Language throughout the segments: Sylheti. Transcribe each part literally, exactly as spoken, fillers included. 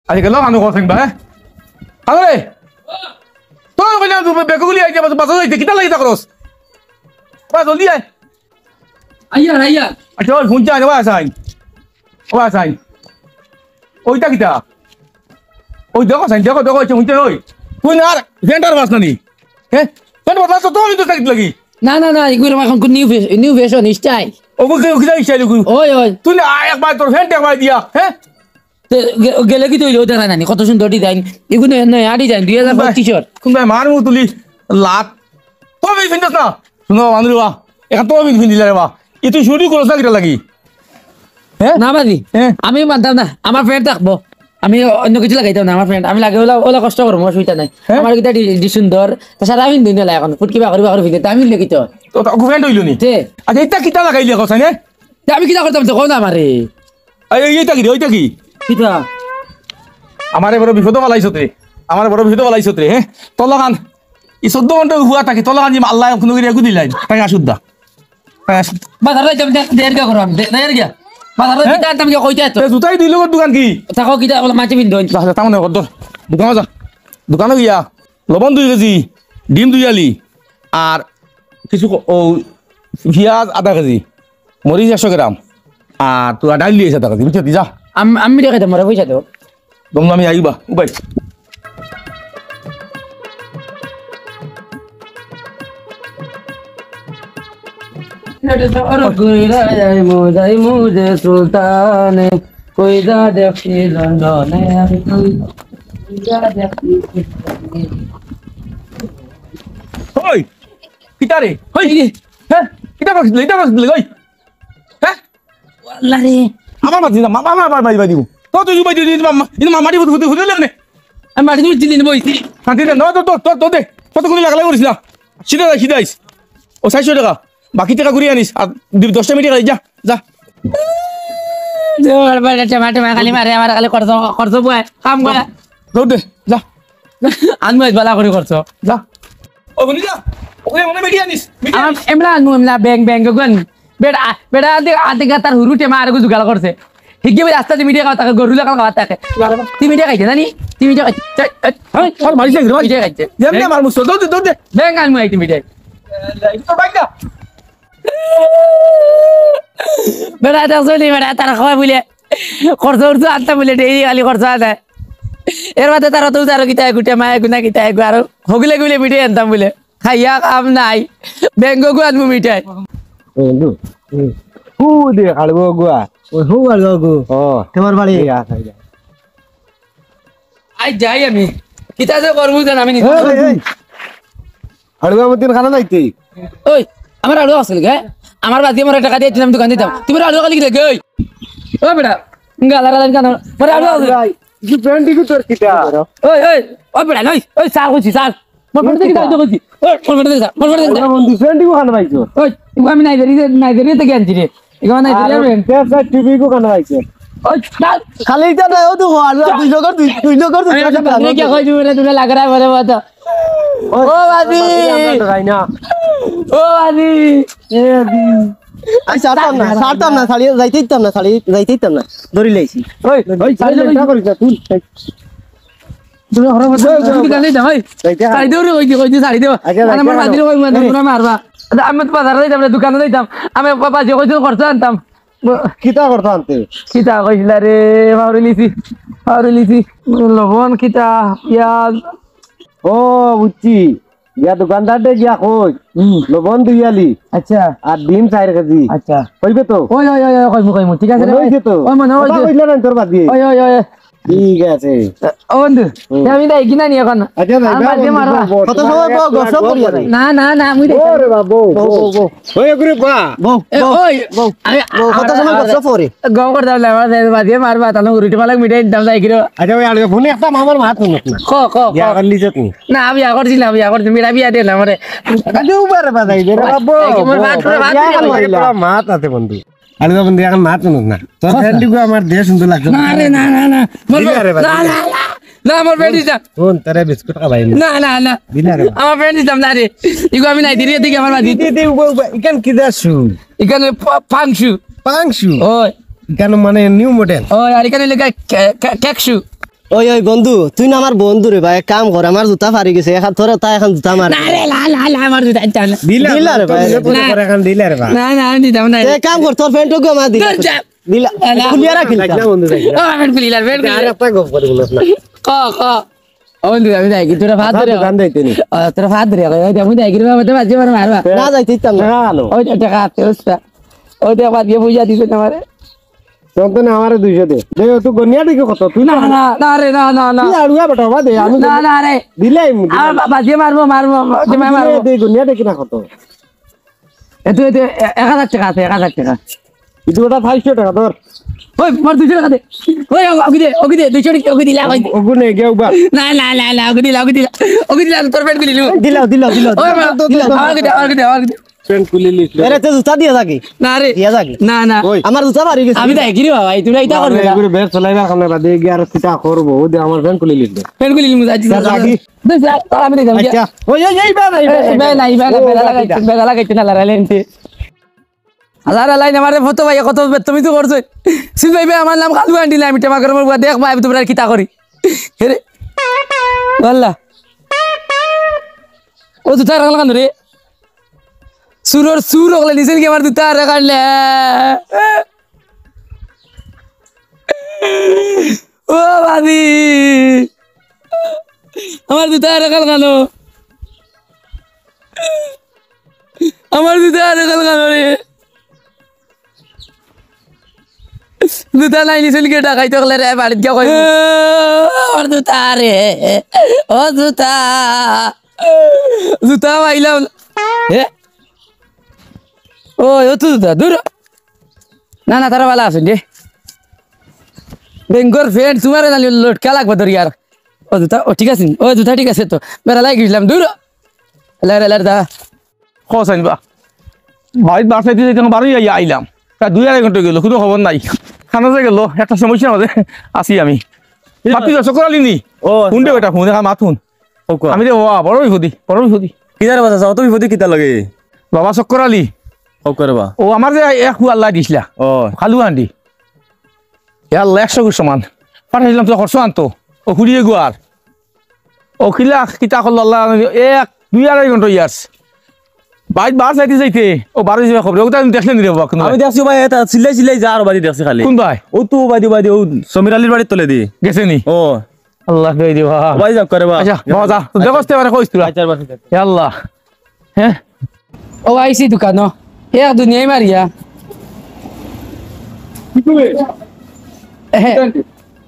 আরে গেল কানো করছেন বা, হ্যাঁ? কানো রে? তোর কইলাম তুই বেগুলি আইতে, বাসা যাইতে, কিতা লাগি তা করস? বা জলদি আয়। আইয়ার, আইয়ার। আচ্ছা, ওই ফোন চাই, ওই আসাই। ওই আসাই। ওইটা কিতা? ওই দেখো, সাইন, দেখো, দেখো, ওই, ওই, ওই। তুই না আর ভেন্ডার বাস না নি? হ্যাঁ? ভেন্ডার বাস তো, তো আমি তো থাকি লাগি। না, না, না, এগুলো এখন নিউ ফ্যাশ-, নিউ ফ্যাশন স্টাইল। ওগুলো কি, কিতা স্টাইল ওগুলো? ওই, ওই। তুই না, আ, একবার তোর ভেন্ড একবার দিয়া, হ্যাঁ? তে গে-, গেলে কি তো হইলো? দেখা নানি, কত সুন্দর ডিজাইন। এগুলো নয়া ডিজাইন, দুই হাজার পঁচিশর। কোন ভাই মার মুখ তুলি লাত। তো আমি ফিনতাস না। শুনো, বান্ধবী বা, এখন তো আমি ফিনিলা রে বা। এ তুই শুরু করছ না কিতা লাগি? হ্যাঁ? না বাজি, হ্যাঁ। আমি মানতাম না, আমার ফ্রেন্ড থাকবো। আমি অন্য কিছু লাগাইতাম না, আমার ফ্রেন্ড। আমি লাগে ওলা, ওলা কষ্ট করবো, অসুবিধা নাই। হ্যাঁ? আমার কিতা ডি-, ডি সুন্দর, তা সারা আমি দিন দিন এখন ফুটকি বাকরি বাকরি ফিরে, তা আমি লিখি তো। তো, তো ফ্রেন্ড হইলো নি? তে। আচ্ছা, এটা কিতা লাগাইলি এখন, সাইনে? তে আমি কিতা করতাম তো, কও না আমারে। এই, এই, এইটা কি রে, ওইটা কি? কিতা? আমারে বড় বিপদে ফালাইছত রে। আমারে বড় বিপদে ফালাইছত রে, হ্যাঁ? তলাখান, এই চৌদ্দ ঘন্টা হুয়া থাকি, তলাখান যে আল্লাহ কোনো করে এগু দিলাই। তাই আসুদ্দা। তাই আসুদ্দা। বাজার যাইতাম, দে-, দের গিয়া করো আমি, দে-, দের গিয়া। বাজার হ্যাঁ? যাইতাম, আনতাম গিয়া কইতে তো। এ, জুতাই দুই লগর দোকান কি? থাকো, কিতা বলে, মাঝে বিন্দু। যা, যা, তার মানে কর, ধর। দোকানো যা। দোকানো গিয়া, লবণ দুই কেজি, ডিম দুই আলি, আর কিছু ক-, ও, পিয়াজ আধা কেজি, মরিচ একশো গ্রাম, আর তোরা ডাইল দিয়েছে আধা কেজি, বুঝছো? যা। আম-, আমি রেখে দেবো, মরে পয়সা দেবো। দম নামি আইবা, উবাই। যাইমু, যাইমু যে সুলতানে, কইরা দেখি লন্ডনে আমি তুই, কইরা দেখি। ওই, কিতা রে? ওই, হ্যাঁ? কিতা করছিস? কিতা করছিস? ওই, হ্যাঁ? আল্লাহ রে। আমার মাঝে না, মা-, মা-, মা-, মা-, মারি দিব। তো তুই উবাই দিবি, মা-, মা-, কিন্তু মা-, মাটি হুদু, হুদু, হুদু লাগনে। আমি মাটি হুদু দিলি বইছি। শান্তি দে, না, তো, তো, তো, তো দে। কত করে লাগালাই করিস না। সিধা যাই, সিধা আইস। ও, চারশো টাকা। বাকি টাকা ঘুরিয়ে আনিস। আর দুই, দশটা মিনিট খালি, যা, যা। জোর বেটা, টেমা, টেমা খালি মারে, আমার খালি খরচ, খরচ বয়, কাম করে। দৌড় দে, যা। আনমু আজ বালা করে খরচ। যা। ও, হুনি যা। ওখানে মনে মিডিয়া আনিস। মিডিয়া আমার আনিস। এমলা আনমু, এমলা ব্যাং, ব্যাং, গো আনমু। বেটা, বেটা, আদে, আদে গাতার হুরু টেমা আরগু জুগাড় করছে। হিগে বি রাস্তা দি মিডিয়া খাওয়া থাকে, গরু লাখান খাওয়া থাকে। তুই মিডিয়া খাইছে, জানি? তুই মিডিয়া খাইছে। চল, চল, চল। ওই, ওর বাড়ি যাই, বাড়ি। মিডিয়া খাইছে। যেমনি আমার মুসল, দৌড় দে, দৌড় দে। ব্যাং আনমু আইতে মিডিয়া। এই তো বাইক না। বেটা, দেখছো নি, বেটা, তার খাওয়া বুলে। খরচ উঠছে আনতাম বুলে, ডেইলি খালি খরচ আছে। এর বাদে তার অত উজারো কিতা, গুটে মায় গুনা কিতা, এগু আরো হগুলে গুলে মিডিয়া আনতাম বুলে। খাইয়া কাম নাই। ব্যাংককু আনমু মিঠাই। এ, দু, এ, হু দে, কালবো গুয়া। ওই হু কালবো গু। ও। তোমার বাড়ি? এই আছে, এই আছে। আই যাই আমি। কিতা যে করমু জান আমি নিজে। এই, এই, এই। হাড়ুয়া মতিন খানা যাইতে। ওই, আমার হাড়ুয়া আছিল গে? আমার বাদ দিয়ে আমার টাকা দিয়ে দিলাম দোকান দিতাম। তুমি হাড়ুয়া খালি কি দেখে? ওই। ও বেটা, গালা গালা কেন? মানে হাড়ুয়া আছিল। ভাই, কি ব্র্যান্ড দিকে তোর কিটা? ওই, ওই, ও বেটা, ওই, ওই, স্যার কইছি, স্যার। মোর ফোন থেকে কিতা? যাইতে কইছি। ওই, মোর ফোন থেকে যা, মোর ফোন থেকে যা। বন্ধু, ব্র্যান্ড দিকে খানা পাইছো? ওই, ইগু আমি নাইজেরিয়া, নাইজেরিয়া থেকে আনছি রে। ইগু আমার নাইজেরিয়া আরে, ব্র্যান্ড। দেখ, দেখ, টিভি কো খানা পাইছো? ওই, স্যার। খালি এটা না, ও তো হো, আর দুই লোকের দুই, দুই লোকের দুই আমি লোকের একটা বাজারে গিয়া কই দিবি রে, তুই লাগা রায় বলে বলে। ও বাজি। আমরা ডরাই না। ও বাজি। এ বাজি। আমি ছাড়তাম না, ছাড়তাম না, ছাড়িয়ে যাইতে দিতাম না, ছাড়িয়ে যাইতে দিতাম না। ধরি লাইছি। ওই, ওই, ছাড়ি দে, ছাড়ি দে। করিস না, তুই। তুমি হরো হরো, তুমি গালি দাও, ওই। যাইতে হবে। ছাড়ি দেও রে, ওই যে, ওই যে ছাড়ি দেও। আচ্ছা, আর আমার যাইতে মাদিরে হবে। কই, মানে, এই। তোমরা মারবা। আচ্ছা, আমি তো বাজারে যাইতাম না, দোকানে যাইতাম। আমি বা-, বাজি কইছো খরচ আনতাম। ব-, কিতা খরচ আনতে? কিতা কইছিলা রে? পাউরি লিছি, পাউরি লিছি। লবণ কিতা, পিয়াজ। ও, বুঝছি। গিয়া দোকানদাররে গিয়া কই, হুম। লবণ দুই আলি, আচ্ছা। আর ডিম চার কেজি। আচ্ছা। হইবে তো? ওই, ওই, ওই, ওই, কইমু, কইমু, ঠিক আছে রে? মনে হইছে তো? ওই, মনে কথা হইছে। কইলে না তোর বাদ দিয়ে। ওই, ওই, ওই, ওই। ঠিক আছে। ও বন্ধু, হুম। তে আমি তাই কিনা নি এখন? আচ্ছা, ভাই, আর বাদ দিয়ে মারবা। বউ, বউ, কত সময় বউ, বউ, সব করিয়া দেয়। না, না, না, আমি ওরে বাবা, বউ, বউ, বউ, বউ। বউ। ওই, ওরে বাবা। বউ, এ, বউ, ওই, বউ। আরে, বউ, কত আরে, সময় আরে। বউ, সব পরে। গম করতাম না, আমার বাদ দিয়ে মারবা, তাহলে উড়িতে পালাক মিটাই দিতাম, তাই কিরো। আচ্ছা, ওই আলগা ফোনে একটা মামার মাত শুনত না। ক, ক, ক। বিয়া করলি যে তুই। না, বিয়া করছি না, বিয়া করছি, মেয়েরা বিয়া দিয়ে না, আমারে। আরে, উবারে বাজাই দে রে, বাবা, এই কি মোর বউ, ভাত, বউ, ভাত বিয়া দিয়ে করলি। বাজাই। পুরা মাত আছে বন্ধু। আরে বাবা, বন্ধু, এখন মাত শুনত না। তোর কথা। ফ্রেন্ড দিগো আমার দেশ সুন্দর লাগছে। না রে, না, না, না। মোর দিলা রে, না, বাবা। না, না। না, আমার ফ্রেন্ড দিতাম। কোন তোরে বিস্কুট খাবাই না? না, না, না। দিলা রে। আমার ফ্রেন্ড দিতাম না রে। ইগো আমি নাইজেরিয়া থেকে আমার বাজি। দি, দি, উবা, উবা। ইখান কি দাসু? ইখান পা-, পাংশু। পাংশু? ওই। ইখান মানে নিউ মডেল। ওই, আর ইখান লেখা কে-, কে-, কেকশু। ওই, ওই বন্ধু, তুই না আমার বন্ধু রে ভাই, এক কাম কর, আমার জুতা ফাড়ি গেছে, এখন তোর তাই এখন জুতা মার। না রে, না, না, না, আমার জুতা, জুতা না। দিলা, দিলা রে ভাই। না। এখন দিলা রে ভাই। না, না, আমি দিতাম না। এক কাম কর, তোর প্যান্ট ওগু আমার দিলা। তোর যা-, দিলা। না, না। খুলিয়া রাখিল। যাই না বন্ধু, যাই না। ও, আমি খুলিলাম, প্যান্ট খুলিলাম। আর একটা গপ করে বলো না। ক, ক। ও বন্ধু, আমি যাই কি? তোরা ভাত ধরে। দোকান যাইতে নি। ও, তোরা ভাত ধরে। ওই, আমি যাই কি? বাবা, তো বাজে মারবা। না, যাইতে দিতাম না। না, আলো। ওই যে টাকা আছে, ওস্তা। ওই যে বাদ দিয়ে বুঝা দিছে না আমারে। তখন তো না আমারে দুইশো দে। দে, তুই গনিয়া দেখি কত? তুই না, না। না, না রে, না, না, না। তুই আড়ুয়া বেটা, বাবা দে, আমি না, না রে। দিলাই মুদি। আমার বাবা যে মারবো, মারবো, যে আমি মারবো। দে, গনিয়া দেখি না কত? এ তুই, এ তুই, এ-, এক হাজার টাকা আছে, এক হাজার টাকা। কিন্তু ওটা পাঁচশো টাকা ধর। ওই, আমার দুইশো টাকা দে। ওই, ও-, ওকে দে, ওকে দে, দুইশো টাকা, ওকে দিলা, ওই দে। ওগু নে, গেও বা। না, না, না, না, ওকে দিলা, ওকে দিলা। ওকে দিলা, তোর প্যান্ট খুলিলু। দিলাও, দিলাও, দিলাও, ওই, দিলাও, আমার, দিলাও, দিলাও। আমাকে দে, আমাকে দে, আমাকে দে। প্যান্ট খুলি লিস। এরে, তে জুতা দিয়া যাকি। না রে। দিয়া যাকি। না, না। ওই। আমার জুতা ফাড়ি গেছে। আমি যাই কি রে বাবা, এই তোমরা ইতা করবে না। এগুলো বেশ চলাই রাখাম না, বাদে গিয়ে আর কিতা করবো? ও দে, আমার প্যান্ট খুলি লিস। প্যান্ট খুলি লিস, আচ্ছা, যা, যা। যাকি। দে, যা, তাহলে আমি যাই, যা। আচ্ছা। ওই, ওই, এই বেটা, এই এ, বেটা। এ, বেটা, এই বেটা, ও, বেটা বাকি লাগাইছে, দা। বেটা লাগাইছে না, লড়াই লেনছে। হাজার আলাই আমারে ফটো ভাই, কত তুমি তো করছো। সিল ভাই, ভাই, আমার নাম কালু আন্টি না, আমি টেমা করে মরবো। দেখ ভাই, আমি তোমরা কিতা করি। হে রে। আল্লাহ। ও জুতা রাখলা কেন রে? চুরর চুর অকলে নিছেন কি আমার জুতা রাখালে? ও ভাবি, আমার জুতা রাখাল কেন? আমার জুতা রাখাল কেন রে? জুতা নাই নিছেন কি ডাকাইতে অকলে রে? বাড়িত গিয়া কই, "ও, আমার জুতা রে, ও জুতা।" জুতা পাইলাম না। হে? ও, ও তো জুতা, দূর। না, না, তারা ভালা আছইন রে। বেঙ্গর ফ্যান, তোমারে জানি লটকা লাগবে ধরি আর। ও জুতা, ও ঠিক আছে, ও জুতা ঠিক আছে তো। বেড়া লাগি গেছিলাম, দূর। লের, লের, দা। খোঁজ আনবা। বাড়িত বার চাইতে চাইতে বারোই আইয়া আইলাম। প্রায় দুই আড়াই ঘন্টা গেল, কোনো খবর নাই। খানা যে গেল, একটা সমস্যার মাঝে আছি আমি। কি ভাবছি, চক্কর আলী নি? ও, আচ্ছা। হুন রে বেটা, হুন, দেখা মাত হুন। ও, কও। আমি রে বাবা, বড় বিপদি, বড় বিপদি। কিতা রে বাবা, অত বিপদি কিতা লাগে? বাবা চক্কর আলী। ও, কও রে বাবা। ও, আমার যে এক হু আল্লাহ দিছিলা। ও। খালু আন্ডি। ইয়া আল্লাহ, একশো গুণ সমান। পাঠাইছিলাম তো খরচ আনতো। ও, হুড়িয়ে গুয়ার। ও, কিলা, কিতা করলো আল্লাহ, এক, দুই আড়াই ঘন্টা ইয়ার্স। বাইর বার যাইতে যাইতে, ও, বারো হিসেবে খবর, ওটা আমি দেখলে নি রে বাবা, কোনো আমি ভাই। দেখছি ভাই, এটা চিল্লাই চিল্লাই যা আর বাড়ি দেখছি খালি। কোন ভাই? ও তো বাড়ি, বাড়ি, ও সমীর আলীর বাড়ির তলে দি। গেছে নি? ও। আল্লাহ কই দিবা। ভাই যাও করে বা। আচ্ছা, বাবা যা। তো দেখো, তে পারে কইস তোরা। আচ্ছা, বাবা। ইয়া আল্লাহ। হ্যাঁ? ও আইছি দোকানো। এ দুনিয়াই মারিয়া। কি করে? এ,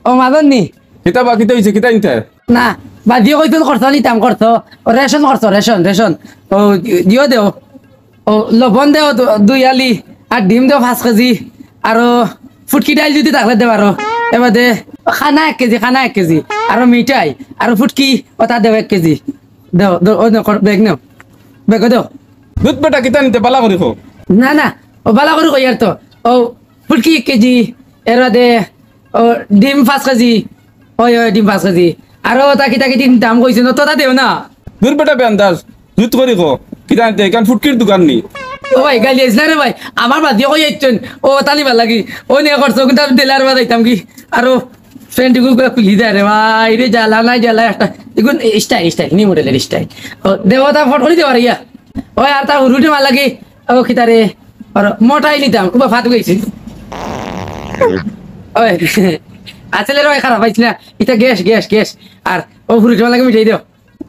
ও মাদন নি? কিতা বা, কিতা হইছে, কিতা নিতে? না, বাদিয়ে কইতো খরচ নিতাম, খরচ। ও রেশন খরচ, রেশন, রেশন। ও দিও দেও। ও লবণ দেও দু-, দুই আলি, আর ডিম দেও পাঁচ কেজি, আরো ফুটকি ডাইল যদি থাকলে দেও আরো। এবারে খানা এক কেজি, খানা এক কেজি, আরো মিঠাই, আরো ফুটকি ওটা দেও এক কেজি। দেও, দেও, ও নেও, কর-, ব্যাগ নেও। ব্যাগ দেও। দুধ বেটা কিতা নিতে বালা করি কও। না, না, ও বালা করি কই আর তো। ও ফুটকি এক কেজি, এর বাদে ও ডিম পাঁচ কেজি। ওই, ওই, ডিম পাঁচ কেজি। আরো তা কিতা কিতা দাম কইছে না, তোতা দেও না। দুধ বেটা বেন্দাজ, দুধ করি কও। কিতা নিতে? এখান ফুটকির দোকান নি? ও ভাই, গালি আইস না রে ভাই। আমার বাদ দিয়ে কই আইছেন। ও তালি ভালা লাগি। ও নিয়ে করছো, কিন্তু আমি দিলার বাদ আইতাম কি? আরো ফ্রেন্ড গুলো খুলি দেয় রে ভাই, রে জ্বালা নাই জ্বালা একটা। দেখুন, এই স্টাইল, স্টাইল, নিউ মডেলের স্টাইল। ও, দেবতা ফট করে দেওয়ার ইয়া। ওই, আর তার রুটি মার লাগে। ও, কিতা রে? আর মোটাই নিতাম, খুব ফাত গেছি। ওই, আসলে রে ভাই, খারাপ পাইছি না। এটা গ্যাস, গ্যাস, গ্যাস। আর ও, রুটি মার লাগে মিটাই দেও।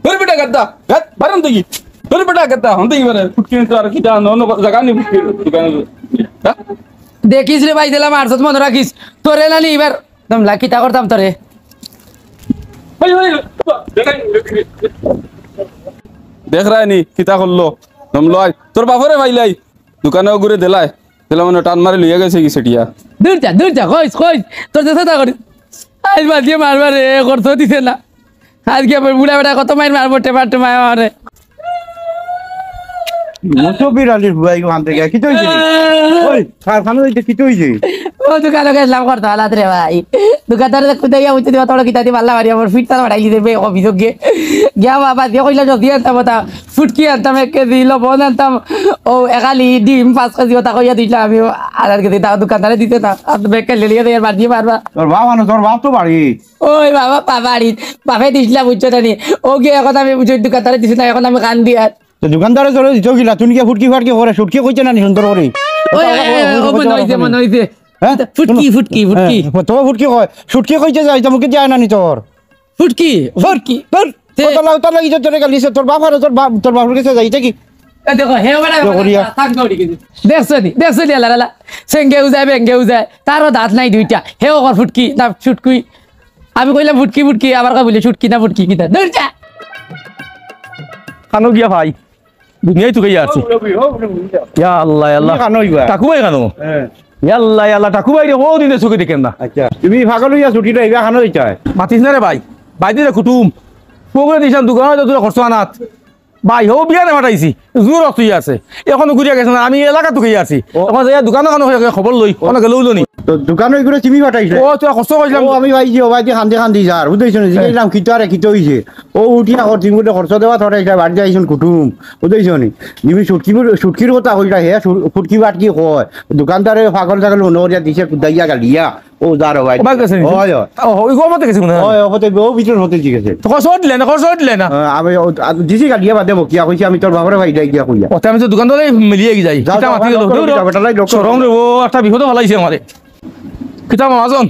তোর বেটা গাদ্দা, গাদ, বারন তুই। তোর বেটা গাদ্দা, হন তুই বারে। ফুটকি তো আর কিতা, অন্য জায়গা নেই ফুটকি। দোকানে, হ্যাঁ? দেখিস রে ভাই, দিলাম আটশো মনে রাখিস। তোরে না নি এবার। একদম লাকি তা করতাম তোরে। ওই, ওই, দেখ রায় নি, কিতা করলো? দম লয়। তোর বাপরে ভাইলাই। দোকানে ঘুরে দিলাই। দিলা মানে টান মারি লইয়া গেছে কি সেটিয়া। দূর যা, দূর যা, কইস, কইস। তোর দেশে তা করি। আজ বাদ দিয়ে মারবার রে, করতে দিছে না। আজকে আবার বুড়া বেটা কত মাইর মারবো, টেপা টেপা মারে। মুসফির আলীর বুয়াই ওখান থেকে, কি চলছে রে? ওই, কারখানা হইতে কি চলছে? ও দোকানো গেছলাম করতে পারলাত রে ভাই। দোকানদারে কুদাইয়া উঠতে দিবা, তোরা কিতা দি পাল্লা মারি আমার ফিট তারা বাড়াইলি দেবে অভিযোগ গিয়া। গিয়া বাবা দিয়ে কইলা যদি আনতাম ওটা, ফুটকি আনতাম এক কেজি, লবণ আনতাম, ও একালি ডিম পাঁচ কেজি, ওটা কইয়া দিছলাম আমি। ও আধার কেজি তা দোকানদারে দিতে না, আর ব্যাগ কাইলে লিয়ে দেয় আর বাড়িয়ে মারবা। তোর বাপ আনো, তোর বাপ তো বাড়ি। ওই বাবা, বাবা বাড়ি, বাপে দিছলা বুঝছো না নি? ও গিয়া এখন আমি বুঝছি দোকানদারে দিছে না, এখন আমি কান দিয়ার। তো দোকানদারে তোরে দিত কিলা, তুই গিয়া ফুটকি ফাটকি করে, সুটকি কইছে না নি সুন্দর করি? ওই, ওই, ওই, ওই, ওই, মনে হইছে, মনে হইছে। হ্যাঁ? ফুটকি, ফুটকি, ফুটকি। হ্যাঁ, তো ফুটকি কয়, সুটকি কইছে যাই, তো মুখে যায় না নি তোর। ফুটকি, ফুটকি। তোর, তোর, তে- তোর লাগি তো তোরে গালি দিছে, তোর বাপ আর তোর বাপ, তোর বাপর কাছে যাই, এটা কি? এ দেখো, হে বেটা, ইয়ে করিয়া। থাক দৌড়ি কিন্তু। দেখছো নি, দেখছো নি, আল্লাহ, আল্লাহ। সেঙ্গেও যায়, বেঙ্গেও যায়, তারও দাঁত নাই দুইটা। হেও কর ফুটকি, না ফুটকি। আমি কইলাম ফুটকি, ফুটকি, আবার কয় বলে সুটকি না ফুটকি, কিতা? দৌড় যা। কানো গিয়া ভাই? দুনিয়ায় তুকাইয়া আছি। ইয়া আল্লাহ, ইয়া আল্লাহ। তুমি কানো ইবা? টাকু ভাই কানো? হ্যাঁ। ইয়া আল্লাহ, ইয়া আল্লাহ, টাকু ভাই রে, হো দিনে চোখে দেখেন না। আচ্ছা, তুমি পাগল হইয়া ছুটি লইবা, কানো যাইতায়? মাতিস না রে ভাই, বাইদি রে কুটুম। পুকুরে দিছলাম দোকানো যা, তোরা খরচ আনাত। ভাই, হো বিয়ানে পাঠাইছি, জোর অস্ত আছে। এখনো ঘুরিয়া গেছে না, আমি এলাকা তুকাইয়া আছি। ও। এখন যাইয়া দোকানো কানো খবর লই, কোনো গেলেও লনি। তো দোকানো এগুলো তুমি পাঠাইছে? ও, তোরা খরচ কইছিলাম। ও, আমি ভাই জি, ও ভাই জি, কান্দি কান্দি যার, বুঝতেছো না? হ্যাঁ। জিজ্ঞাসলাম, কিতা রে, কিতা হইছে? ও উঠি এখন তিন গুণে খরচ দেওয়া, তোরা এটা বাড়িতে আইছুন কুটুম, বুঝতেছো নি? তুমি সুটকি, সুটকির কথা কইলা, হে সু-, ফুটকি বাটকি কয়, দোকানদারে পাগল ছাগল মনে করিয়া দিছে, কুদাইয়া গালিয়া, ও যার ও ভাই। ও ভাই গেছে নি? হয়, হয়। ও, ওই গো মতে গেছে মনে হয়। হয়, ও পথে, ও ভিতর পথে জিগেছে। তো কষ্ট দিলে না, কষ্ট দিলে না। হ্যাঁ, আমি ও, আ, দিছি গালিয়া বাদে বকিয়া কইছি, আমি তোর বাপরে ভাই গিয়া কইয়া। ও, তে আমি তো দোকানদারে মিলিয়ে গিয়ে যাই। যাও, কিতা যাও, মাতি গেল? লক্ষ্য দৌড়, করো, বেটা, লক্ষ্য করো। শরম রে, ও একটা বিপদে ফালাইছে আমারে। কিতা মহাজন?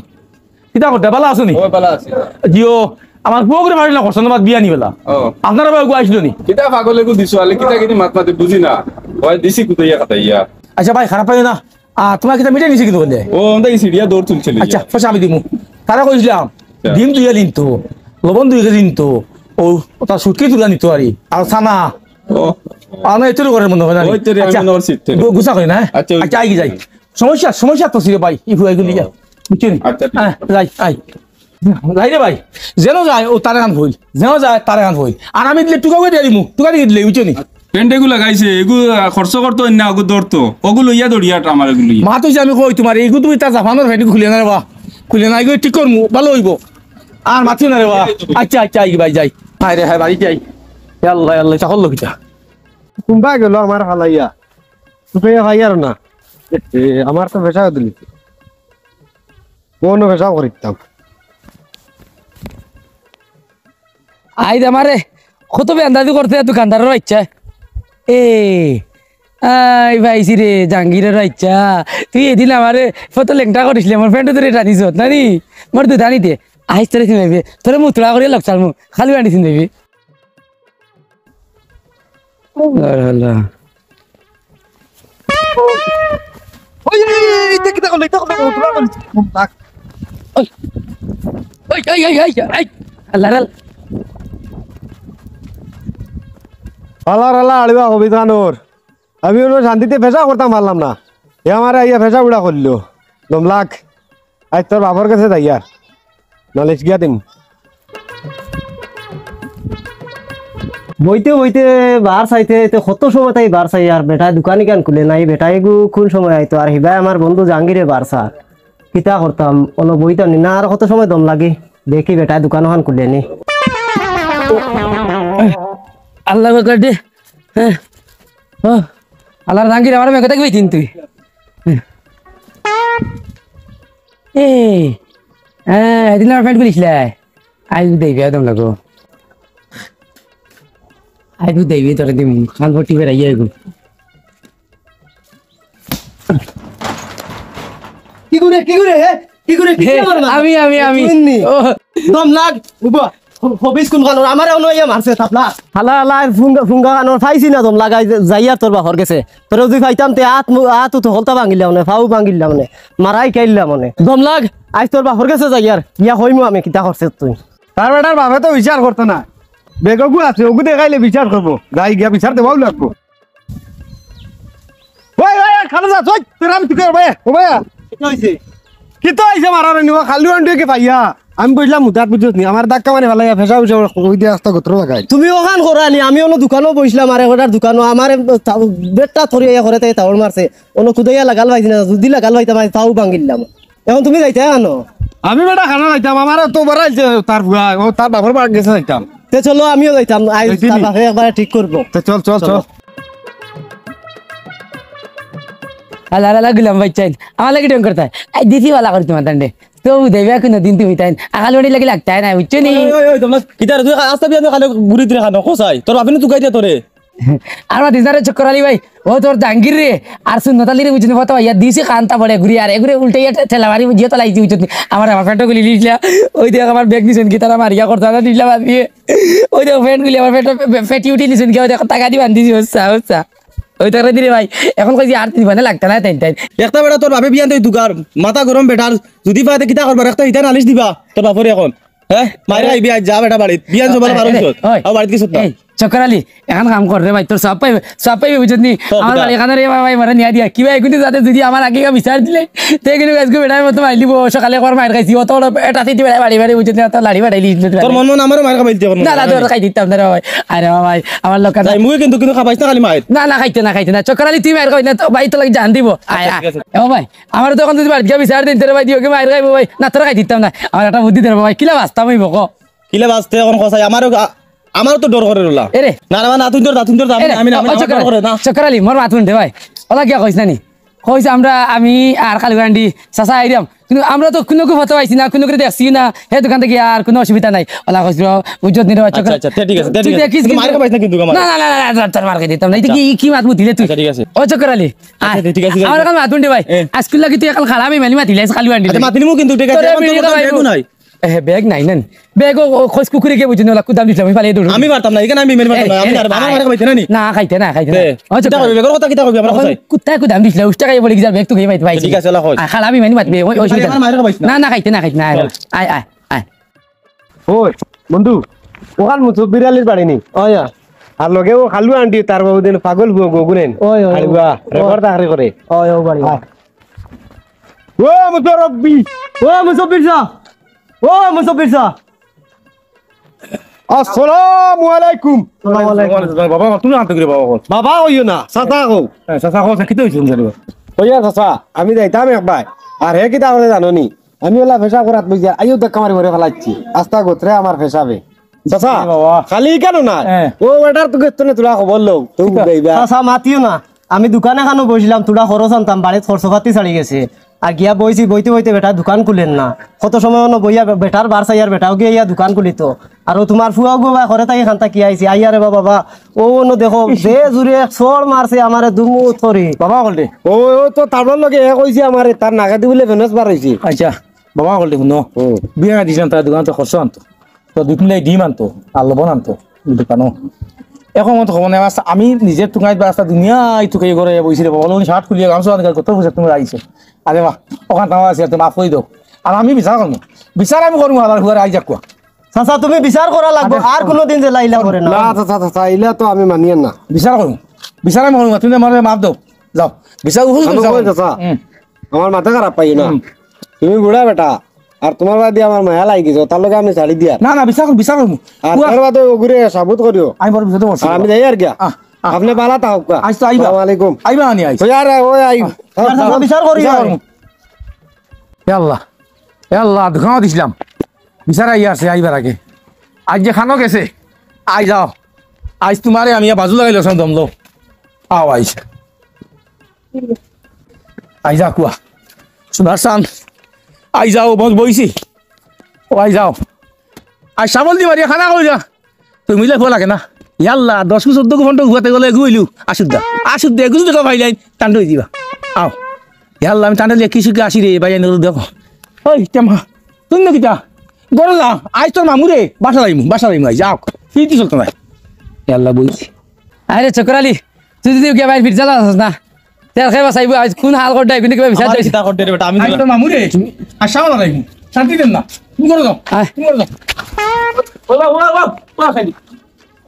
কিতা করতে? ভালা আছো নি? ও, ভালা আছি। জিও, আমার পুয়া করে পারিলা করছেন, আমার বিয়া নিবেলা। ও। আপনারা ভাই ওগু আইছিল নি? কিতা পাগল এগু দিছো, আলে কিতা কিনি মাত মাতে বুঝি না। ওই দিছি কুদাইয়া কাটাইয়া। আচ্ছা ভাই, খারাপ পাইও না। আ, তোমার কিতা মিটাই নিছে কিন্তু বলে? ও, আমরা এই সিডিয়া দৌড় তুলছিল। আচ্ছা, পয়সা আমি দিমু। তারা কইছিলাম, আচ্ছা। ডিম দুইয়া দিন তো, লবণ দুই কেজি দিন তো, ও, ওটা সুটকি তুলা নিত আরি, আর ছানা। ও। আর না, এত করে মনে হয় না। ওই তো রে, আমি আচ্ছা, মনে হয় সিট থেকে। গু-, গুছা করি না, হ্যাঁ? আচ্ছা, ওই আচ্ছা, আই কি যাই। সমস্যা, সমস্যা তো ছিল ভাই, এই ফুয়াইগুলি ইয়া। ও। বুঝছেন? আচ্ছা, ঠিক হ্যাঁ, আছে। যাই, আই। যাই রে ভাই, যেন যায়, ও তারে কান হইল। যেন যায়, তারে কান হইল। আর আমি দিলে টুকা করে দিয়ে দিমু, টুকা দিয়ে দিলে, বুঝছো নি? পেন্ট এগু লাগাইছে, এগু, আহ, খরচ করতো না, ওগু ধরতো। ওগু লইয়া দৌড়িয়া আটা আমার এগু লইয়া। মা তো যে আমি কই তোমার, এগু তুমি তার জাপানোর ফেটি খুলে না রে বা। খুলে না, এগু ঠিক করমু, ভালো হইব। আর মাতিও না রে বা। আচ্ছা, আচ্ছা, আই ভাই, যাই। হায় রে, হায়, বাড়ি যাই। এ আল্লাহ, এ আল্লাহ, এটা হলো কিটা? কুম্বা গেল আমার ফালাইয়া। তুই ভাই আর না। এ, আমার তো পেশা দিলি। কোনো পেশা করিতাম। আইজ আমারে কত বেআন্দাজি করছে দোকানদারের বাচ্চা। এ, আই ভাইছি রে, জাহাঙ্গীরের বাচ্চা। তুই এদিন আমারে কত লেংটা করিসলে, আমার ফ্রেন্ড ধরে টানিস, নানি? মোর দুধ আনি দে। আইস তোরে চিনাইবে। তোরে মুতড়া করে লক চালমু। খালি আনি চিনাইবে। লা ইলাহা। ওই, এই, এই, এই, এটা কিতা করলো? এটা করলো? ওই, ওই, ওই, ওই, ওই, ওই, ওই। আল্লাহ রে আল্লাহ। আল্লাহ রে আল্লাহ, আড়িবা কবিতা নূর। আমি অনো শান্তিতে পেশা করতাম পারলাম না। এ আমারে আইয়া পেশা উড়া করলো। দম লাখ। আইজ তোর বাপর গেছে যাইয়ার। নালিশ গিয়া দিমু। বইতে বইতে বার চাইতে চাইতে কত সময় তাই বার চাই, আর বেটায় দোকান ইখান খুলে নাই, বেটায় এগু কোন সময় আইতো, আর হিবায় আমার বন্ধু জাহাঙ্গীরে বার চা। কিতা করতাম, অনো বইতাম নি না, আর কত সময় দম লাগে, দেখি বেটায় দোকান ওখান খুলে নি। আল্লাহ আকবার দে। হ্যাঁ। ও, আল্লাহর জাহাঙ্গীর, আমার মেয়ে কোথায় গেলি তুই? এ, হ্যাঁ, এদিন আমার ফ্রেন্ড বলিসলে। আইজ দেখবি, একদম লাগো। আইজ দেখবি, তোরে দিমু। খান ভর্তি বেড়াইয়া এগু। কি করে, কি করে, হে? কি করে, কি হে, করে আমার মা? আমি, আমি, আমি। তুই নি? ও। দম লাগ, উবা। হ-, হবিস কোন কালো? আমারে অনো ইয়া মারছে, থাপলা। হালা, হালা, ফুঙ্গা, ফুঙ্গা কানোর ফাইছি না দম লাগাই, যাইয়ার তোর বাপর গেছে। তোরে যদি ফাইতাম, তে আত মু-, আত তো হলতা ভাঙিলাম নে, ফাউ ভাঙিলাম নে, মারাই খাইলাম নে। দম লাগ, আইজ তোর বাপর গেছে যাইয়ার, ইয়া কইমু আমি, কিতা করছে তুই। তার বেটার বাপে তো বিচার করতো না। বেগগু আছে, ওগু দেখাইলে বিচার করবো। যাই গিয়া বিচার দেওয়াও লাগবো। ওই, ওই, ওই, খালো যা, ওই, তোর আমি তুই ভাই, ও ভাইয়া। কিতা হইছে? কিতা হইছে মারার নিবা? খালু আন্ডু কি পাইয়া? আমি বসলাম মুদাত বুঝছস নি? আমার ধাক্কা মারি ফালাইয়া ফেসা উঠে ওই দিয়ে আস্তা গোত্র লাগাই। তুমি ওখান করা নি, আমি অনো দোকানো বসলাম, আরে ওটার দোকানো, আমার বেটটা থরিয়া করে তাই তাওড় মারছে। অনো কুদাইয়া লাগাল পাইছি না, যদি লাগাল পাইতাম, আমি তাও ভাঙিলাম। এখন তুমি যাইতায় কেনে? আমি বেটা খানা যাইতাম, আমার তো বাড়া আইছে তার ফুয়া, ও তার বাপর বাড়ি গেছে যাইতাম। তে চলো, আমিও যাইতাম, আইজ এই দিনই? তার বাপে একবারে ঠিক করবো। তে চল, চল, চলো। চল। আল্লাহ, আল্লাহ, গুলাম ভাই চাইন, আমার লাগি ঢং করতায়। এই দিছি বালা করি তোমার তান্ডে। তো বুঝাইবা কোনো দিন তুমি তাইন। আকাল বাড়ি লাগি লাগতায় না, বুঝছো নি? ওই, ওই, ওই, তোমরা কিতা রে, তুই আস্তা বিয়া খালে ঘুরি দিলে খানো, কোথায়? তোর বাপে না তুকাই দিয়া তোরে। আর মাতিস না রে চক্কর আলী ভাই, ও তোর জাহাঙ্গীর রে, আর সুন্নত আলী রে, বুঝছো নি? ফটো ইয়া দিছি কান্তা পড়ে ঘুরি, আর এগুরে উল্টে ইয়া ঠেলা মারি বুঝিয়ে তো লাগছি, বুঝছো নি? আমার, আমার পেটও গুলি লিখলা, ওই দেখ আমার ব্যাগ নিছেন কি তারা মারিয়া করতে দিলা বাজিয়ে। ওই দেখো, ফ্যান খুলি আমার ফ্যান, ফ্যাটি উঠি নিছুন কি, ওই দেখো, টাকা দি বান্ধিছি, হচ্ছা, হচ্ছা। ওই দেখো রে ভাই, এখন কইছি আর দিবা না, লাগতা না, তাই, তাই। একটা বেটা তোর বাপে বিয়ান তুই দুকার, মাথা গরম বেটার, যদি পাতে কিতা করবার, একটা হিতা নালিশ দিবা তোর বাপরে এখন। হ্যাঁ, মাইর খাইবি আইজ, যা বেটা বাড়িত, বিয়ান সবার এ, বারো এ, দিছত। ওই, আও বাড়িত গেছত না। এই, চক্কর আলী, এখন কাম কর রে ভাই, তোর সব পাইবে, সব পাইবে, বুঝছত নি? তো আমার কিতা? বাড়ি এখানে রে ভাই, মারা নিয়া দিয়া, কি ভাই, কিন্তু যাতে যদি আমার আগে বিচার দিলে, তে কিন্তু আজকে বেটার মতো মাইলিব, সকালে একবার মাইর খাইছি, অত বড় এটা সিটি বেটা বাড়ি বাড়ি বুঝে না, তো লাড়ি বাড়াই লিখলে তো তোর মন মন আমারও মাইর খাবাইতে এখন না, না, মনে তোর হয়। খাই দিতাম না রে ভাই। আরে বাবা ভাই, আমার লোক যাই, মুখে কিন্তু কিন্তু খাবাইছ না খালি মাইর। না, না, খাইতে না, খাইতে না। চক্কর আলী, তুই মাইর খাবি না, তো ভাই তো লাগে জান দিব। আয়, আচ্ছা, আয়। ঠিক আছে। ও ভাই, আমার তো এখন যদি বাড়িতে গিয়া বিচার দিন, তোর ভাই দিও কি মাইর খাইবো ভাই? না, তোরা খাই দিতাম না। আমার একটা বুদ্ধি দে রে ভাই, কিলা বাঁচতাম হইব ক? কিলা বাঁচতে এখন কসাই, আমারও আ-, আমারও তো ডর করে রোলা। এরে। না, না, না, তুই তোর যা, তুই তোর যা, আমি, এরে, আমি না, আমি ও না, আমার চক্কর, ডর করে না। চক্কর আলী, মোর মাত হুন দে ভাই। ওলা কিয়া কইছ না নি? কইছে, আমরা, আমি আর কালু আন্ডি চাচা আইরাম। কিন্তু আমরা তো কুনুগু ফটো পাইছি না, কুনুগুরে দেখছি না, হে দোকান থাকি আর কুনু অসুবিধা নাই। ওলা কইছিল, বুঝছত নি রে, আচ্ছা, চক্কর। আচ্ছা, তে ঠিক আছে, তে তুই ঠিক আছে। দেখিস কিন্তু কিন্তু মাইর খাবাইছ না কিন্তু আমার। না, না, না, না, না, তোর মার খাই দিতাম না। ইতা কি, ই কি মাত মুতিলে তুই? আচ্ছা, ঠিক আছে। ও চক্কর আলী, আচ্ছা, আয়। তে ঠিক আছে, ঠিক আছে। আমার এখন মাতুন দে ভাই। এ। আজকুল লাগি তুই এখন খারাপ ইমানি মাতিলে, কালু আন্ডি। আচ্ছা, মাতিলিমু কিন্তু, ঠিক আছে। তোরে এখন তো বিড়ি কোনো খাবাইবো। ব্যাগও নাই। এ, ব্যাগ নাই না নি? ব্যাগ ও, ও খোঁজ কুকুরে গিয়ে বুঝে না, ওলা কুদাম দিছিলাম, আমি পালিয়ে দৌড়। আমি পারতাম না, এখানে আমি মেন পারতাম না, আমি আয়, না, আমার আয়। মারা খাইতে না নি। না, খাইতে না, খাইতে না। এ, ও, কিতা চুপ করবি, কর। বেগর কথা কিতা কইবি, আমরা অখন কোথায়? কুত্তায় কুদাম দিছিল, উষ্টা খাইয়ে বলে কি যার ব্যাগ তো খেয়ে পাইতে পাইছি। ঠিক আছে, ওলা কই। আয়, খালা আমি মানে মাতবে, ওই, ওই, আরে, অসুবিধা আমার নাই। মায়ের কথা পাইছ না। না, না, খাইতে না, খাইতে না, আয়, চল। আয়, আয়, আয়। ওই, বন্ধু, ওখান মুসব্বির আলীর বাড়ি নি? ওই, আয়। আর লগে ও খালু আন্টি, তার বাবু দিন পাগল বুয়া গগুনেন। ওই, ওই, ওই। আরে বুয়া, ওই। রেকর্ড তাহারি করে। ওই, ও বাড়ি। আয়। ও মুতরব্বি। ও মুসব্বির শাহ। ও মুসব্বির শাহ। আসসালামু আলাইকুম। ওয়ালাইকুম আসসালাম। বাবা, তুমি আনতে করে বাবা কও। বাবা কইও না, চাচা কও। হ্যাঁ, চাচা কও, কিতা হইছে জানি? কইয়া চাচা, আমি যাইতাম এক ভাই। আর হে কিতা করে জানো নি? আমি ওলা পেশাব করাত বইছি, আইও ধাক্কা মারি মরে ফালাইছি। আস্তা গোত্রে আমার পেশাবে। চাচা, এ বাবা। খালি কেন না? হ্যাঁ। ও বেটার তো গেছ তনে তোরা খবর লও, তো কিতা? বুঝাইবা। চাচা, মাতিও না। আমি দোকান এখানো বইছিলাম, থুড়া খরচ আনতাম, বাড়িত খরচ পাতি ছাড়ি গেছে। আর গিয়া বইছি, বইতে বইতে বেটা দোকান খুলের না। কত সময় অনো বইয়া বে-, বেটার বার চাই, আর বেটাও গিয়া ইয়া দোকান খুলিতো। আর ও তোমার ফুয়া গো বা ঘরে থাকি খান্তা কি আইছি, আইয়া রে বাবা, বা, ও অনো দেখো, যে জুরে এক চড় মারছে আমারে দুমুত করি। বাবা অকল দে। ও, ও তো তাবলার লগে এ কইছে আমারে, তার নাকেদি বুলে ভেনস বার হইছে। আচ্ছা, বাবা অকল দে, হুনো। হুম। বিয়া দিছিলাম, তার দোকান তো খরচ আনতো। তো দুই তিনটা ডিম আনতো, আর লবণ আনতো, দোকানো। এখন মতো খবর নেই, আস্তা আমি নিজের টুকাইত বা আস্তা দুনিয়া এই টুকাই করে বইছি রে বাবা, বলে, উনি শার্ট খুলিয়া গামছা বান্ধি কত বুঝে তুমি আইছো। আরে বাহ, ওখান তো আমার আছে, তুমি মাফ করে দাও। আর আমি বিচার করবো, বিচার আমি করবো, আবার হুয়ার আই যাক কুয়া। চাচা, তুমি বিচার করা লাগবো, আরে, আর কোনোদিন যে লাইলা করে না। না, চাচা, চাচা, ইলা তো আমি মানিয়ার না। বিচার করবো, বিচার আমি করবো, তুমি আমার মাফ দাও, যাও। বিচার উহুল আমি বিচার কই, করবো। চাচা, হুম। আমার মাথা খারাপ পাইও না। হুম। তুমি বুড়া বেটা, আর তোমার বাদে আমার মায়া লাগি গেছে, তার লগে আমি ছাড়ি দিয়ার। না, না, বিচার করবো, বিচার করবো। আর পুরা তার বাদে ওগুরে সাবুত করিও। আমি বড় বিচার করছি। আর আমি যাই আর গিয়া। আহ, আহ। আপনি বালা থাকুক। আইজ তো আইবা। আসসালামু আলাইকুম। আইবা আনি আইজ। ওই আর, ওই আই। আহ, আহ, আহ, বিচার করি বিচার আই। করবো। এ আল্লাহ, এ আল্লাহ, দোকানও দিছিলাম। বিচার আই আছে, আইবার আগে। আইজ যে খানো গেছে, আই যাও। আইজ তোমারে আমি বাজু লাগাইল, দমলো। আও আইজ। আই যা কুয়া। সোনার চান। আই যাও, বস বইছি। ও আই যাও। আই সাবল দি মারিয়া খানা কই যা। তুই মিলে ফোন লাগে না। ইয়াল্লা, দশ গু চোদ্দ গু ফোনটা উঠাতে গেলে এগু হইলু। আসুক দা। আসুক দে, এগু যদি কেউ পাইলাই, টান্ড হয়ে দিবা। আও। ইয়াল্লা, আমি টান্ড হইলে কি সুখে আসি রে, ভাই, আইন দেখো। ওই, টেমা। তুই না কিতা? গরো যা। আইজ তোর মামু রে। বাসা যাইমু, বাসা যাইমু, আই যাও। কি তুই চলতো ভাই? ইয়াল্লা, বইছি। আরে চক্কর আলী, তুই যদি গিয়া বাইর ফিরজালা আছস না, তেল খাইবা চাইবো, আইজ কোন হাল করডা, এগুনে কিবা বিচার আমার চাইছে। কিতা করতে রে বেটা, আমি আইজ দিলাম। তোর মামু রে, আর সামাল রাখবি, শান্তি দেন না। তুমি করে দাও, আয়। তুমি করে দাও। ওলা, ওলা, ওলা, ওলা খালি।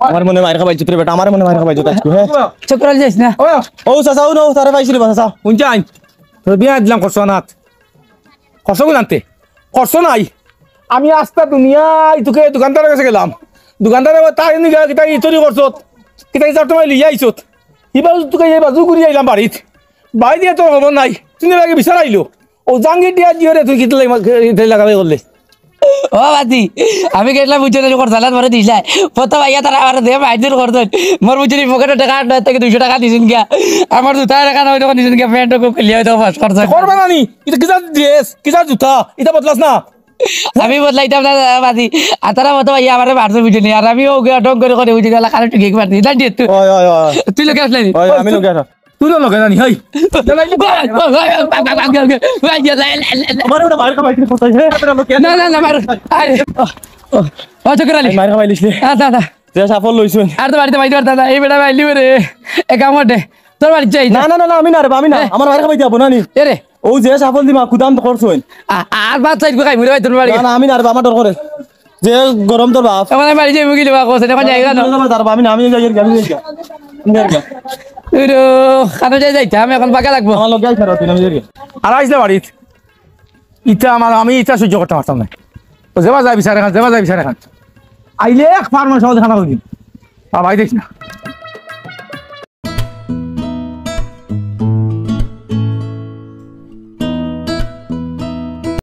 আমার মনে মাইর খাবাই জুতরে বেটা, আমার মনে মাইর খাবাই জুত আজকে, হ্যাঁ? চক্কর আলী যাইস না। ও, ও চাচা, ও না, ও তারে পাইছিলি বা চাচা। কোন চাই? তোর বিয়া দিলাম করছো না। খরচ গুণ আনতে। খরচ নাই। আমি আস্তা দুনিয়া ইতুকে দোকানদারের কাছে গেলাম। দোকানদারে কয়, "তাই নি গা, কিতা ইতরি করছত? কিতা ইতার তোমায় লইয়া আইছত?" ই বাজু তোকে এই বাজু ঘুরি আইলাম বাড়িত। বাড়ি দিয়ে তোর খবর নাই। তুই না আগে বিচার আইলো। ও জাঙ্গি দিয়া জিওরে তুই কিতা লাগি মা-, কিতা লাগাবে করলে? ও বাদি, আমি গেছলাম বুঝছো নি, খরচালাত মরে দিছলা। ফটো ভাইয়া তারা আমার দে মাইজুর করছইন। মোর বুঝছো নি পকেটো টেকা আট নয় থাকি দুইশো টেকা দিছইন গিয়া। আমার জুতা টেকা নয় তখন দিছইন গিয়া, প্যান্ট খুব খুলিয়া হয়তো পাস করছে। করবা না নি? ইতা কিতা ড্রেস, কিতা জুতা, ইতা বদলাস না। আমি বদলাইতাম না বাদি। আর তারা ফটো ভাইয়া আমারে মারছে বুঝছো নি। আর আমি ওকে ঢং করে করে বুঝছো নি, আলা কানে টুকি মারছি। জানি তুই। ওই, ওই, ওই। তুই লগে আসলে নি। ওই, আমি লগে আসা। তুই তো লগে জানি, হেই। আমারে ওটা মার খাবাই, তুই কোথায়? হে, বেটা, লোকে না, না, না, মার। আরে, ও, ও, ও, চক্কর আলী। মার খাবাই লিসলে। আ, দা, দা। যে সাফল লইছুন। আর তো বাড়িতে বাইতে পারতাম না। এই বেটা বাইলি রে। এ কাম করতে। তোর বাড়ি যাই, না, যা। না, না, না, আমি না রে বা, আমি না। এ। আমার মার খাবাই যাবো না নি। এ রে। ও যে সাফল দিমা, কুদাম তো করছুন। আ-, আর ভাত চাইর খাই, মুড়ে ভাই তোর বাড়ি। না, না, আমি না রে বা, আমার ডর করে। যে গরম তোর বাপ। এখন আমি বাড়ি যাইমু কি রে বা, কোথায়? এখন যাই না। না, না, না, আমি না, আমি যাই, আমি যাই। আমি যাই। ওই রে, কানো যাই যাইতে, আমি এখন বাঁকা লাগবো। আমার লগে আইস না, তুই আমি যাই। আর আইস না বাড়িত। ইটা আমার, আমি ইটা সহ্য করতে পারতাম না। তো যেবা যাই বিচার এখন, যেবা যাই বিচার এখন। আইলে এক ফার্মার সহজে খানা করি। আর ভাই দেখিস না।